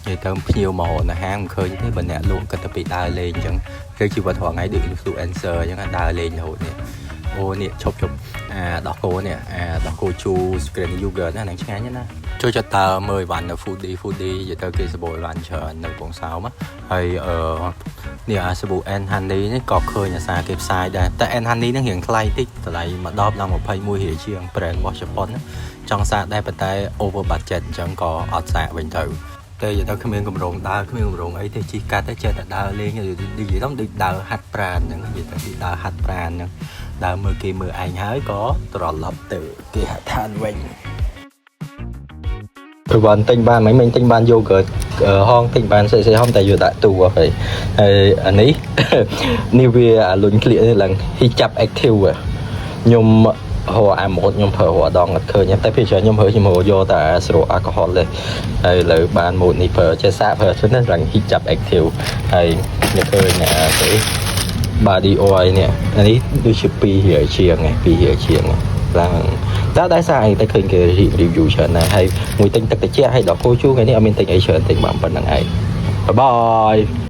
និយាយទៅភ្ញៀវមកនៅហាងមិនឃើញទេបើអ្នកលក់គិតតែពីដើរលេងអញ្ចឹងគឺជីវិតរាល់ថ្ងៃដូច influencer អញ្ចឹងដើរលេងរហូតនេះអូនេះឈប់ឈប់អាដោះគោនេះអាដោះគោជូរ Greek yogurt ណាហ្នឹងឆ្ងាញ់ណាស់ចូលចិត្តតើមើលអីវ៉ាន់នៅ foodie foodie និយាយទៅគេសបោអីវ៉ាន់ច្រើននៅកំពង់សោមហើយអឺនេះអាសាប៊ូ and honey នេះក៏ឃើញអាសាគេផ្សាយដែរតែ and honey ហ្នឹងរៀងថ្លៃតិចតម្លៃមួយដបឡើង21រៀលជាង brand របស់ជប៉ុនណាចង់សាកដែរប៉ុន្តែ over budget អញ្ចឹងក៏អត់សាកវិញទៅតែនិយាយទៅគ្មានកម្រងដើរគ្មានកម្រងអីទេជិះកាត់ទៅចេះតែដើរលេងនិយាយទៅដូចដើរហាត់ប្រានអញ្ចឹងនិយាយទៅដូចដើរហាត់ប្រានអញ្ចឹងដើរមើលគេមើលឯងហើយក៏ត្រឡប់ទៅគេហដ្ឋានវិញព្រោះបានទិញបានមិនមិញទិញបាន yogurt ហងទិញបានស្អីស្អីហមតែយកដាក់ទូហើយហើយអានេះ នេះវាអាលុញក្លៀកនេះឡើង hijab active ខ្ញុំរកអាម៉ូតខ្ញុំប្រើរាល់ដងអត់ឃើញតែពេលច្រើនខ្ញុំរើខ្ញុំរកយកតែស្រូអាល់កុហុលទេហើយឥឡូវបានម៉ូតនេះប្រើចេះសាកប្រើទៅណាឡើង hijab active ហើយខ្ញុំឃើញអាស្អី body oil នេះអានេះដូចជា2រៀលជាងឯង2រៀលជាងឡើងតែដែរសារអីតែឃើញគេ review ច្រើនណាស់ហើយមួយទិញទឹកត្រជាក់ហើយដល់គោជូរថ្ងៃនេះអត់មានទិញអីច្រើនទិញបានប៉ុណ្្នឹងឯង bye bye.